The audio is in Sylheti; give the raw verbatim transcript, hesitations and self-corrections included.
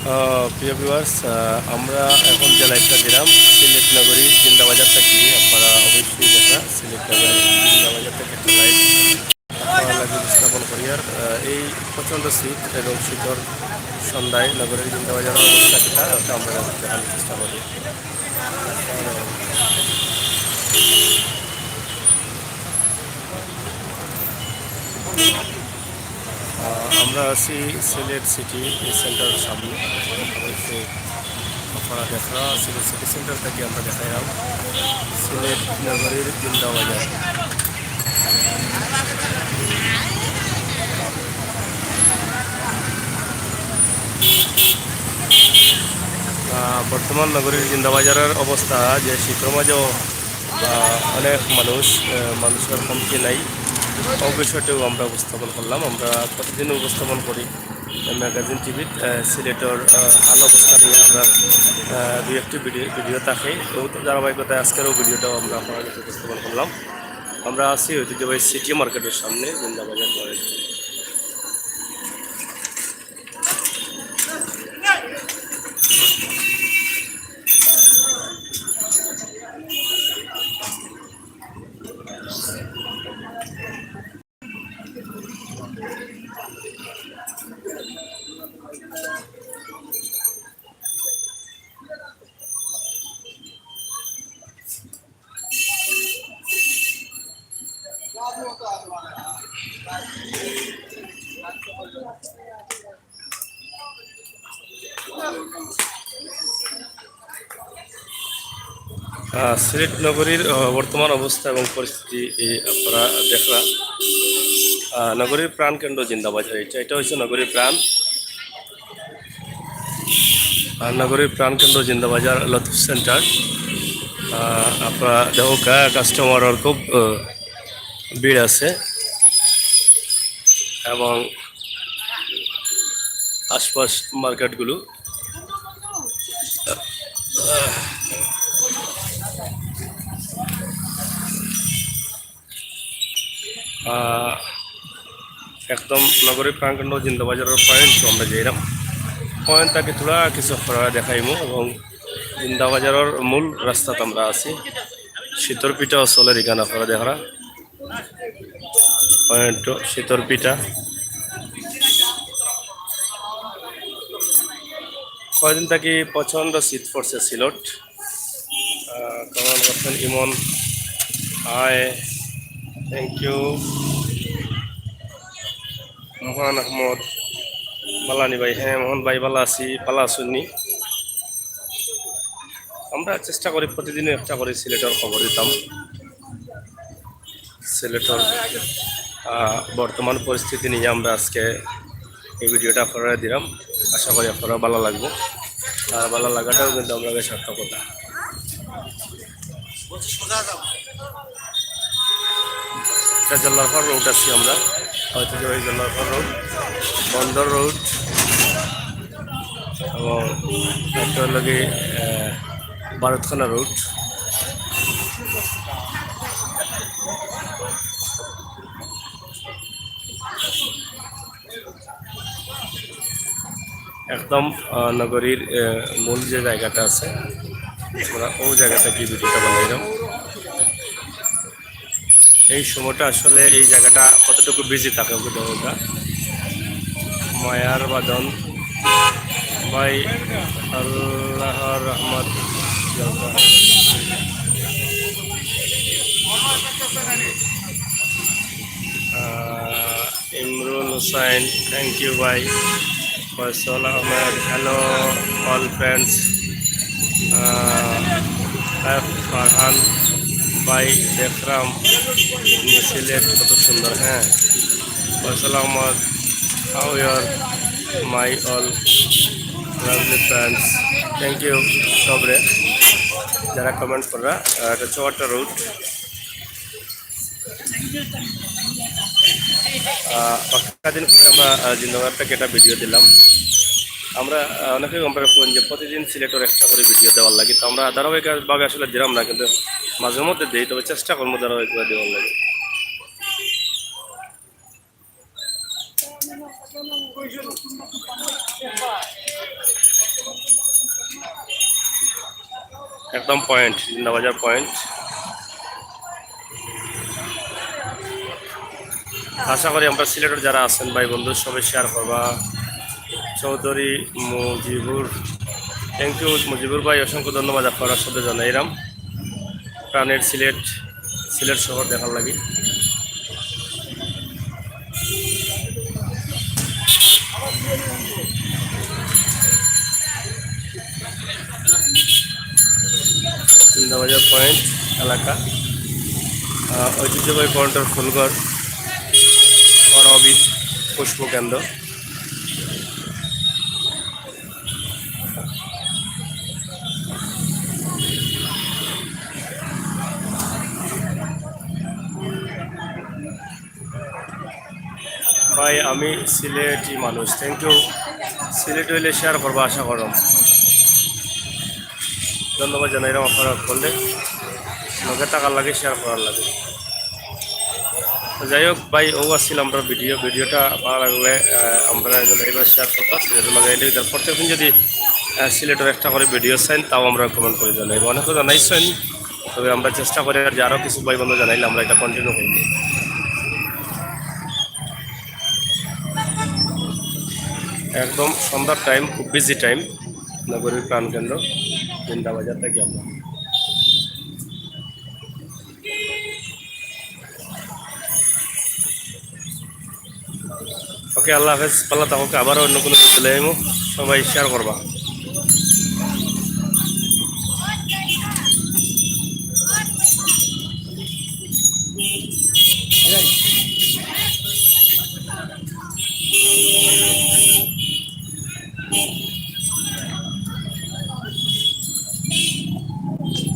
আহ, প্রিয় ভিউয়ার্স, আমরা এখন যে লাইভটা দিলাম সিলেট নগরী জিন্দাবাজার থাকি, আপনারা অবশ্যই দেখরা সিলেট নগরী জিন্দাবাজার থাকি একটা লাইভ আপনারা লাইভে উপস্থাপন করি। আর আহ, এই প্রচণ্ড শীত এবং শীতর সন্ধ্যায় নগরীর জিন্দাবাজারের অবস্থা কিতা, ওটা আমরা দেখানোর চেষ্টা করি। আহ, আমরা আছি সিলেট সিটি সেন্টারের সামনে। অবশ্যই আপনারা দেখরা সিলেট সিটি সেন্টার থাকি আমরা দেখাইলাম সিলেট নগরীর জিন্দাবাজার। আহ, বর্তমান নগরীর জিন্দাবাজারের অবস্থা যে শীতর মাঝেও আহ, অনেক মানুষ, আহ, মানুষের কমতি নাই। অউ বিষয়টাও আমরা উপস্থাপন করলাম। আমরা প্রতিদিন উপস্থাপন করি ম্যাগাজিন টিভিত, আহ, সিলেটর, আহ, হাল অবস্থা নিয়ে আমরা, আহ, দুই একটি ভিডিও, ভিডিও থাকে। তো ধারাবাহিকতায় আজকেরও ভিডিওটাও আমরা আপনাদের কাছে উপস্থাপন করলাম। আমরা আছি ঐতিহ্যবাহী সিটি মার্কেটের সামনে, জিন্দাবাজার পয়েন্ট। আহ, সিলেট নগরীর, আহ, বর্তমান অবস্থা এবং পরিস্থিতি, এই, আপনারা দেখরা। আহ, নগরীর প্রাণকেন্দ্র জিন্দাবাজার, এটা, এটা হচ্ছে নগরীর প্রাণ। আর নগরীর প্রাণকেন্দ্র জিন্দাবাজার লতিফ সেন্টার। আহ, আপনারা দেখো, কা-, কাস্টমারের খুব, আহ, ভিড় আছে এবং আশপাশ মার্কেটগুলো। আহ, একদম নগরী প্রাণকেন্দ্র জিন্দাবাজারের পয়েন্ট আমরা যাইরাম। পয়েন্ট থাকি থোড়া কিছু আপনারা দেখাইমু এবং জিন্দাবাজারের মূল রাস্তাত আমরা আছি। শীতর পিঠাও চলের ইখান আপনারা দেখরা। পয়েন্ট শীতর পিঠা। কয়দিন থাকি প্রচণ্ড শীত পড়ছে সিলেট। আহ, comment করছেন ইমন। Hi, thank you। মোহন আহমদ, বালা নি ভাই? হ্যাঁ, মোহন ভাই, বালা আছি, বালা আছইন নি? আমরা চেষ্টা করি প্রতিদিনই একটা করি সিলেটর খবর দিতাম। সিলেটর, আহ, বর্তমান পরিস্থিতি নিয়ে আমরা আজকে এই ভিডিওটা আপনারা দিলাম। আশা করি আপনারা বালা লাগবো, আর বালা লাগাটাও কিন্তু আমরা বেশ সার্থকতা। এটা জল্লারপাড় রোড আছি আমরা, হয়তো ওই জল্লারপাড় রোড, বন্দর রোড এবং একটা হলো গিয়ে, আহ, ভারতখানা রোড। একদম, আহ, নগরীর, আহ, মূল যে জায়গাটা আছে, আমরা ওই জায়গাটা গিয়ে ভিডিওটা বানাইলাম। এই সময়টা আসলে এই জায়গাটা কতটুকু বিজি থাকে, ওকে দেখো ওটা। মায়ার বাদন ভাই, আল্লাহর রহমত। আহ, ইমরুল হোসেন, thank you ভাই। ফয়সল আহমেদ, hello all friends। আহ, এফ ফারহান ভাই, দেখরাম সিলেট কত সুন্দর, হ্যাঁ। ফয়সল Ahmad, how are my all lovely friends? Thank you সবরে যারা comment কররা। আহ, এটা চৌহাট্টা রোড। আহ, পাক্কা দিন পরে আমরা, আহ, জিন্দাবাদ থেকে একটা ভিডিও দিলাম। আমরা, আহ, অনেকেই আমরা ফোন যে প্রতিদিন সিলেটের একটা করে ভিডিও দেওয়ার লাগে, তো আমরা ধারাবাহিকভাবে আসলে দিলাম না, কিন্তু মাঝে মধ্যে দেই, তবে চেষ্টা করবো ধারাবাহিকভাবে দেওয়ার লাগে। একদম পয়েন্ট, জিন্দাবাজার পয়েন্ট। আশা করি আমরা সিলেটর যারা আছেন ভাই বন্ধু সবাই শেয়ার করবা। চৌধুরী মুজিবুর, থ্যাংক ইউ মুজিবুর ভাই, অসংখ্য ধন্যবাদ আপনারা সবাই জানাইলাম। প্রাণের সিলেট, সিলেট শহর দেখার লাগি। জিন্দাবাজার পয়েন্ট এলাকা, আহ, ঐতিহ্যবাহী পয়েন্টের ফুলঘর, বড় অফিস, পুষ্প কেন্দ্র। ভাই, আমি সিলেটি মানুষ, থ্যাংক ইউ। সিলেট হইলে শেয়ার করবা, আশা করো। ধন্যবাদ জানাইলাম আপনারা করলে লগে থাকার লাগি, শেয়ার করার লাগি। তো যাই হোক ভাই, ও আছিল আমরা ভিডিও, ভিডিওটা ভালো লাগলে, আহ, আমরা জানাইবা, শেয়ার করবা। সিলেটের লগে এন্ড ভিতরে প্রত্যেকদিন যদি, আহ, সিলেটের একটা করে ভিডিও চাইন, তাও আমরা কমেন্ট করে জানাইবো। অনেকে জানাইছেন, তবে আমরা চেষ্টা করি আর যে আরও কিছু ভাই বন্ধু জানাইলে আমরা এটা কন্টিনিউ করব। একদম সন্ধ্যার টাইম, খুব বিজি টাইম, নগরীর প্রাণকেন্দ্র জিন্দাবাজার থাকি আমরা। ওকে, আল্লাহ হাফেজ, ভালো থাকো। আবারও অন্য কোনো ভিডিও লইমু, সবাই শেয়ার করবা।